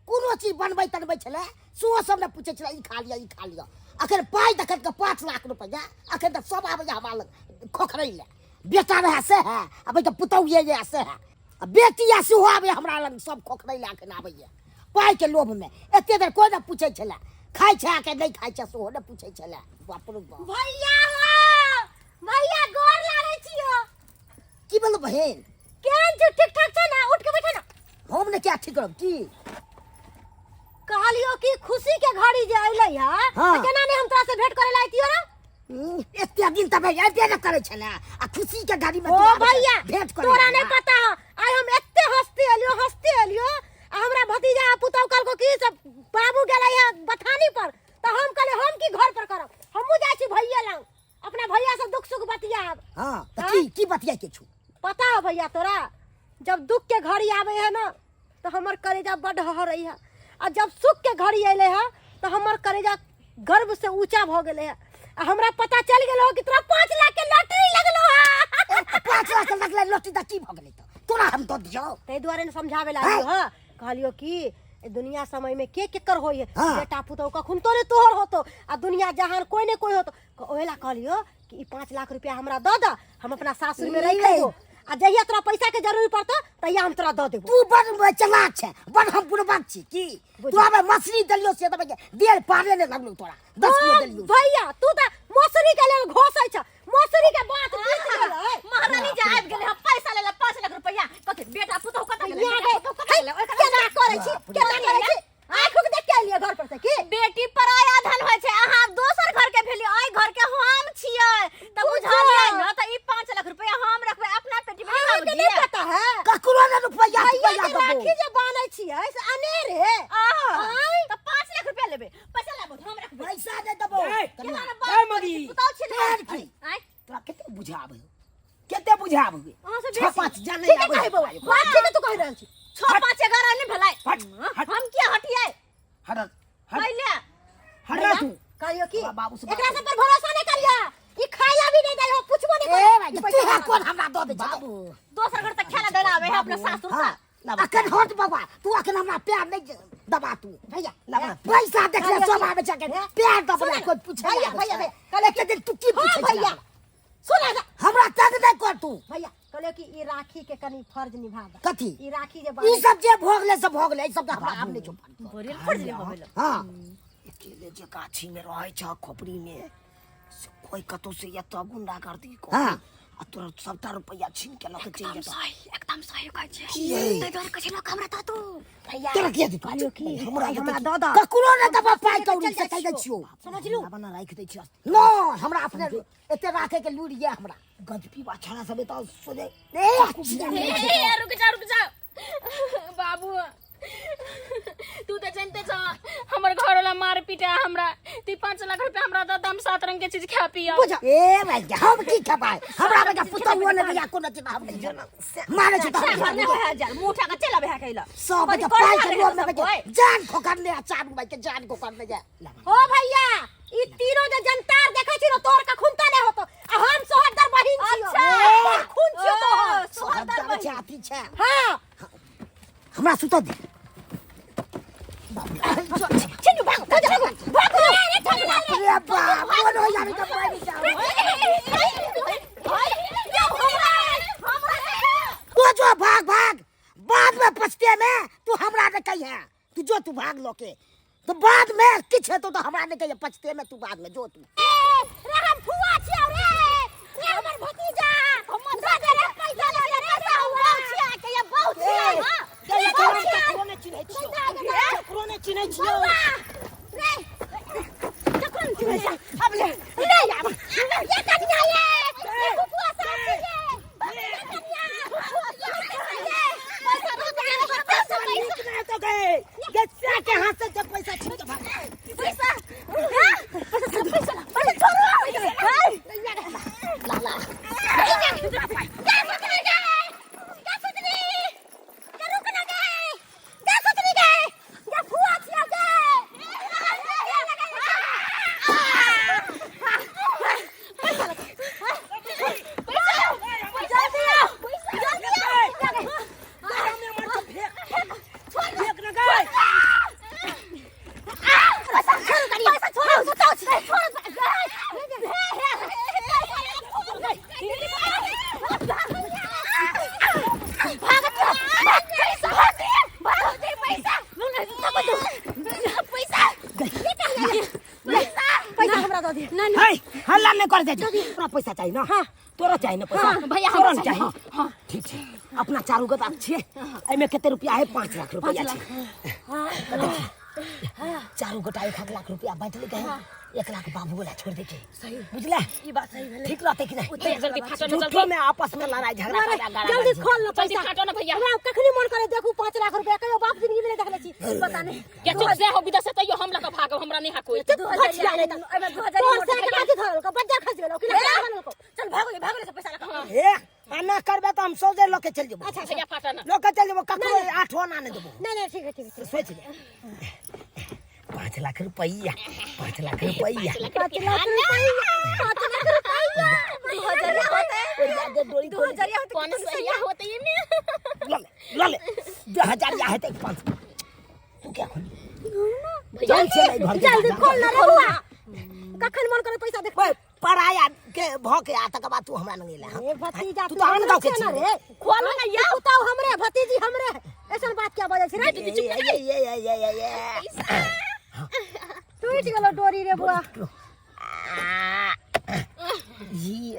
कोनो चीज बनबै तनबै छलै सेहो सब ने पूछै छलै, ई खा लिअ ई खा लिअ। अखन पाइ देखत के 5 लाख रुपैआ अखन तक सब आबैया हमरा लग खोखरै लए। बेटा रहए से है, आ बेटा पुतोह ये से है, आ बेटी आ सेहो आबैया हमरा लग सब खोखरै लए अखन आबैया पाइ के लोभ में। एते देर कोइ ने पूछै छलै खाइ छै कि नहि खाइ छै, सेहो ने पूछै छलै। बाप रे बाप। भैया हो, भैया गोर लागै छियो। की भेलौ बहिन? केहन छै? ठीक ठाक छै ना? उठ के बैठो ना। हम ने क्या ठीक करब की? कहलियो कि खुशी के घड़ी जे अइलै है, हाँ। तऽ केना ने हम तोरा से भेंट करे ला अइतियो ना? एते दिन तऽ भैया एबे ने करै छलै, आ खुशी के घड़ी में ओ तू आबै भैया, भेंट करे तोरा ला। नहीं पता है, आइ हम एते हंसते एलियो, हंसते एलियो, आ हमरा भतीजा आ पुतहु कहलको कि सब बाबू गेलै है बथानी पर, तऽ हम कहलियै हम की घर पर करब, हमहूँ जाइ छी भैया लग, अपना भैया से दुख सुख बतियाब। हाँ, तऽ हाँ? की बतियाय के छौ? पता है भैया तोरा, जब दुख के घड़ी आवे है ना तो हमर कलेजा बड हहरै है, आ जब सुख के घड़ी अइले है तो हमर कलेजा गर्व से ऊंचा भ गेले है। आ हमरा पता चल गेल हो कि तोरा 5 लाख के लॉटरी लगलो है। 5 लाख के लगले लॉटरी त की भ गेलै त तोरा हम दऽ दियौ? ताहि दुआरे ने समझावे ला आइयो ह, कहलियो कि ए दुनिया समय में के केकर होई है, हाँ। बेटा पुतहु कखन तोरे तोहर होतो, आ दुनिया जहान कोई ने कोई होतो। ओहेला कहलियो कि ई 5 लाख रुपया हमरा दऽ दऽ, हम अपना सासुर में रख लेबो, आ जहिया तोरा पैसा के जरूरी पड़तो तहिया हम तोरा दऽ देबो। तू बड़ चलाक छै, बड़ हम बुड़बक छी की? तू हमे मछली देलियो से तऽ देल पारे ने लगलो तोरा, 10 गो देलियो। भैया तू तऽ मौसरी के लेल घोसै छ, मौसरी के बात बीत गेलै। महारानी जे आबि गेलै हम पैसा लेला 5 लाख रुपया, कथी बेटा पुतहु कतऽ गेलै? यहाँ बेटा गे, पुतहु कतऽ गेलै? ओइ केना करै छी, केना करै छी? आँखि देख के एलियै घर पर से की? बेटी पराया धन होइ छै, अहाँ दोसर घर के भेलियै, ओहि घर के हम छियै, तऽ बुझलियै ने? तऽ ई 5 लाख रुपया हम रखबै अपना पेटी में। अहाँके बाबूजी नहि पता है? ककरो ने रुपया भैया रुपया के देबो। राखी जे बान्है छियै से अनेरे। आह, तऽ 5 लाख रुपया लेबै, पैसा लाबू हम रखबै। पैसा नहि देबो। ए, केना ने ए, बाप मगी। पुतहु छी ने? तोहर की? आँय? तोरा कते बुझाबै, कते बुझाबै? अहाँ से छओ बेसी। पाँच जानै ठीके आबै। कहै बौआ, बात ठीके तू कहि रहल छी। 6 5 11 नहि भेलै? हट, हट। हम किया हटियै? हट, हट। पहिले हट ना तू। कहियो की तोरा बाबू से बात एकरा कर। सब पर भरोसा नहीं करिया, ई खाया भी नहीं दै हो, पूछबो नहीं ए करिया। भाई, ई तू पैसा है हमरा कोन हमरा दऽ दै छै? बाबू। दोसर घर तक खेला देला आबै है अपना सासुर से। हाँ, अखन हट बाबा, तू अखन हमरा प्यार नहीं दबा तू। भैया, लबा, पैसा देखले भैया, सब आबै छै अखन। प्यार दबा सुन, कोई पूछे भैया, आबै भैया, छै। भैया, कहले के दिन तू की हाँ, पूछे भैया। छला? सुन ना। हमरा तंग नहीं कर तू। भैया, कहले कि ई राखी के कनी फर्ज निभा दे। कथी? ई राखी जे ई बांधे सब जे भोग ले सब भोग ले, ई सब हमरा आब नहीं छौ। बोरियल फर्ज निभाबै लए। हाँ। अकेले जे गाछी में रहै छ खोपड़ी में, से कोई कतौ से एतऽ गुंडागर्दी कऽ हाँ। आ तोरा सबटा रुपैआ छीन के लऽ के चलि जेतौ। सही, एकदम सही कहै छै। की है? ताहि दुआरे कहै छै लोक हमरा दऽ दू। भैया, तोरा किया देतौ? कहलियो कि हमरा आइ हमरा देतौ। दऽ दऽ। ककरो नहि देबऽ पाइ लेके कौड़ी चलि से जाइ कहि दै छियौ। छियौ। समझलू? हमरा बना राखि दै छियौ। नहि, हमरा अपने एते राखै के लूरि ये हमरा। गजपी बाछड़ा सब एतऽ सोझे ए, हे, हे, रुक जा, रुक जा। बाबू तू तऽ जानते छ हमर घर वाला मार पीटे हमरा। तू 5 लाख रुपया हमरा दे, हम सात रंग के चीज खा पिया। ए भाई, हम की खेबै? हमरा बेटा पुतहुओ नहि दैया कोनो चीज, हम नहि मारै छी तऽ घर में होय हजार मुंह उठा के चल आबे है कैला। सब कथी के पाइ करना के रहे लोभ में सब के कोइ? जान खोकरले आ चारू भाई के जान खोकरले जा। ओ भैया, ई तीनों जे जनतार देखै छी न, तोर का खून नहि होतो आ हम सोहदर बहिन छियो। अच्छा। तोर खून छियो तोहर। सोहदर छै, अथी छै। हां। हमरा सुतऽ दे। छिनु, भागो भागो भागो रे। रे बाप, कोन हो जाबे तऽ मरि जाओ। तू जो भाग भाग, बाद में पछते में तू हमरा ने कही है। तू जो, तू भाग लो के तो बाद में किछ हेतौ तो हमरा ने कही पछते में। तू बाद में जो तू। रे, हम फुआ छियो रे। रे हमर भतीजा, दे दे रे पैसा, दे दे पैसा। हम बहु छिया के, ये बहु छिया। हां। ककरो नहि चिन्है छियौ, ककरो नहि चिन्है छियौ। रे, ककरो नहि चिन्है छियै। अब ले ले आब ये कनिया, ये ये फुआ साहब ये ये कनिया, ये पैसा दे दे, पैसा पैसा। नीक नहि हेतौ गे, गस्सा के हाथ से जब पैसा छीन के भाग। पैसा, हां, पैसा पैसा पैसा, छोड़ो। हाय ला ला। क्या सोचनी गए? क्या सोचनी? क्या रुकना गए? क्या सोचनी गए? क्या फुआ छिया गए? जल्दी आओ, जल्दी आओ। फेंक न गए। पैसा छोड़ो, पैसा छोड़ो, सुताओ छोड़ो। भागत पैसा, भागत पैसा, पैसा पैसा पैसा हमरा दऽ दे। ना। है, हल्ला नहि कर दे। तोरा पैसा चाही ना? हाँ। तोरा चाही ना पैसा? भैया, तोरा हमरा ने चाही? हाँ। ठीक छै। अपना चारू गोटा छियै, एहिमे कते रुपया है? 5 लाख रुपया छै। तऽ देखी, चारू गोटा 1 1 लाख रुपया बाँटि ले के, 1 लाख बाबू वाला छोड़ दे के। सही। बुझले? ई बात सही भेलै। ठीक रहते कि नहीं? भैया, जल्दी फाटो ना। झूठो जल्दी। में आपस में लड़ाई झगड़ा अरे, करा गारा जल्दी गारी। खोल लो जल्दी पैसा। फाटो ना भैया। हमरा कखनी मन करे देखू 5 लाख रुपया, कहियो बाप जिंदगी में नहीं देखले छी, पता नहीं। क्या चुप से हो विदा से तैयो हम लगा भागो, हमरा नहीं हाको। घटिया नहीं त एमे 2000 तोर से के काथी धरल को बज्जा खस गेलो कि ना धरल को। चल भागो ले, भागो ले, सब पैसा लगा। ए, आ ना करबे तऽ हम सौदे लऽ के चलि जेबो। अच्छा। भैया, फाटो ना। लऽ के चलि जेबो, ककरो आठो आना नहि देबो। नहीं नहीं, ठीक है, ठीक है। सोच ले, 5 लाख रुपैया, 5 लाख रुपैया। 5 लाख रुपया, 5 लाख रुपया, 2000 होते। ओरिया दे डोरी। 2000 होते। कौन सही होते ये में? लऽ ले, लऽ ले, 2000 या हेतै पाँच। तू क्या खोली? चल चल घर के। जल्दी खोल ना रे बुआ, कखन मन करे पैसा देख। ओए, पराया के भऽ के आ तकर बाद तू हमरा लग एला। ए भतीजा। तू तऽ आन गाँव के ना छी। रे, खोलो ना या बताओ, हमरे भतीजी हमरे ऐसन बात क्या बजै छी रे? ए, ए, ए, ए, ए, ए, ए। टूट गेलो डोरी रे बुआ। ई,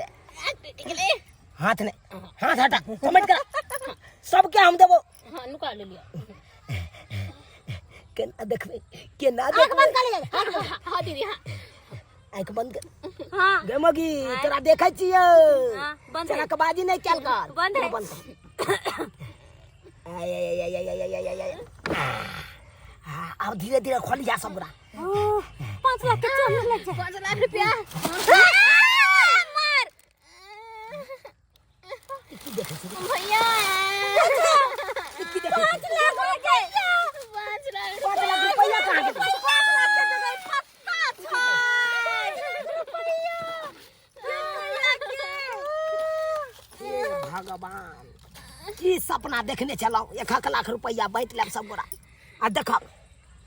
हाथ ने हाथ हटा, कमेंट कर सबके हम देबो। हां, नुका ले लिया। केना देखबै, केना आंख देखबै? बंद कर ले, आंख बंद। हां दीदी, हां। आँखि बंद कर। हां। गे मगी, तोरा देखै छियौ। हां, बंद है। चरकबाजी नहि कयल कर। बंद है। बंद कर। आय, आय, आय, आय, आय, आय, आय, आय। हाँ, आब धीरे धीरे खोलिया सब गोरा। 5 लाख के चोर लग जाए। 5 लाख रुपया मार। की देखै छी? भैया। की देखै छी? 5 लाख हो गए। 5 लाख। 5 लाख रुपैया कहाँ गेलै? 5 लाख के जगह पत्ता छै रुपया, रुपया के। हे भगवान, की सपना देखने छलहुँ, 1 1 लाख रुपैया बाँटि लेब सब गोरा, आ देखब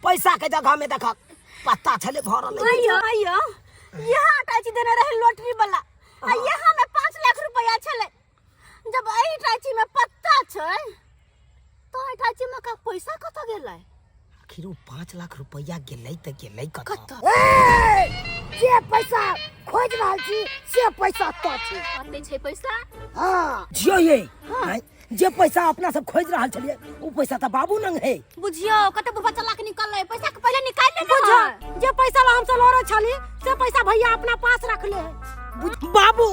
पैसा के जगह में देखब पत्ता छलै भरल। अयो अयो, यहाँ अटैची देने रहे लॉटरी वाला आ यहाँ में 5 लाख रुपया छले। जब एहि अटैची में पत्ता छै तो अटैची में का पैसा कतऽ गेलै? आखिर ओ 5 लाख रुपैया गेलै तऽ गेलै कतऽ? कतऽ? ए, जे पैसा खोजि रहल छी से पैसा तो छी। कते छै पैसा? हाँ। जियो ये आँय, जे पैसा अपना सब खोजि रहल छलियै ओ पैसा तऽ बाबू नंग है। बुझियो, कते बुढ़वा चला के निकललै, पैसा के पहिले निकालि लेने। बुझो, जे पैसा ला हमसे लड़े छली से पैसा भैया अपना पास रख ले है। बाबू,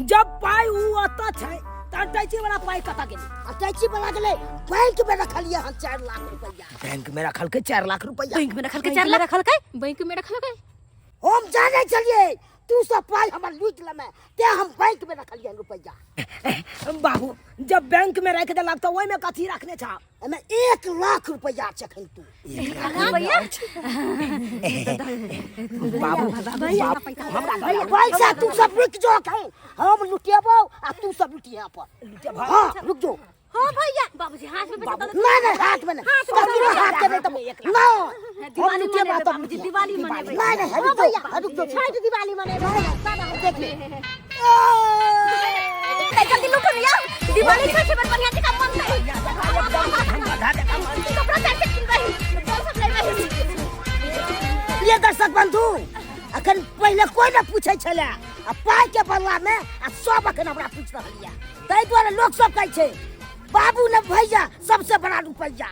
जब पाइ उ ओतऽ छै तऽ अटैची वाला पाइ कतऽ गेलै? अटैची वाला गेलै बैंक में रखलियै हन 4 लाख रुपैआ। बैंक में रखलकै 4 लाख रुपैआ। बैंक में रखलकै 4 लाख, रखलकै बैंक में रखलकै। हम जानै छलियै तू सब पाइ हमर लूटि लेमे, तें हम बैंक में रखलियै हन रुपैआ। बाबू, जब बैंक में राखि देलक तऽ ओहिमे कथी रखने छह? एहिमे 1 लाख रुपैआ छै एखन तू। भैया। बाबू, हमरा पैसा तू सब रुक जो, एखन हम लुटेबो आ तू सब लुटिहे अपन। हाँ, रुक जो। हाँ भैया, बाबूजी हाथ में पैसा दऽ दे। नहीं नहीं, हाथ में नहीं, ककरो हाथ के नहीं तब नहीं, हम दिवाली लुटेबो मनेबै तब। बाबूजी, दिवाली मनेबै। नहीं नहीं, रुक जो, रुक जो। छठि दिवाली मनेबै। देख ले। जल्दी लूटो लिया, दिवाली छठ बड़ बढ़िया जगह मनतै। कपड़ा चार से किनबै, फल सब लेबै। ये दर्शक बंधु, अखन पहिले कोई न पूछै छलै आ पाइ के बदला में, आ सब अखन हमरा पूछि रहल यऽ। ताहि दुआरे लोक सब कहै छै, बाबू ने भैया सबसे बड़ा रुपैया।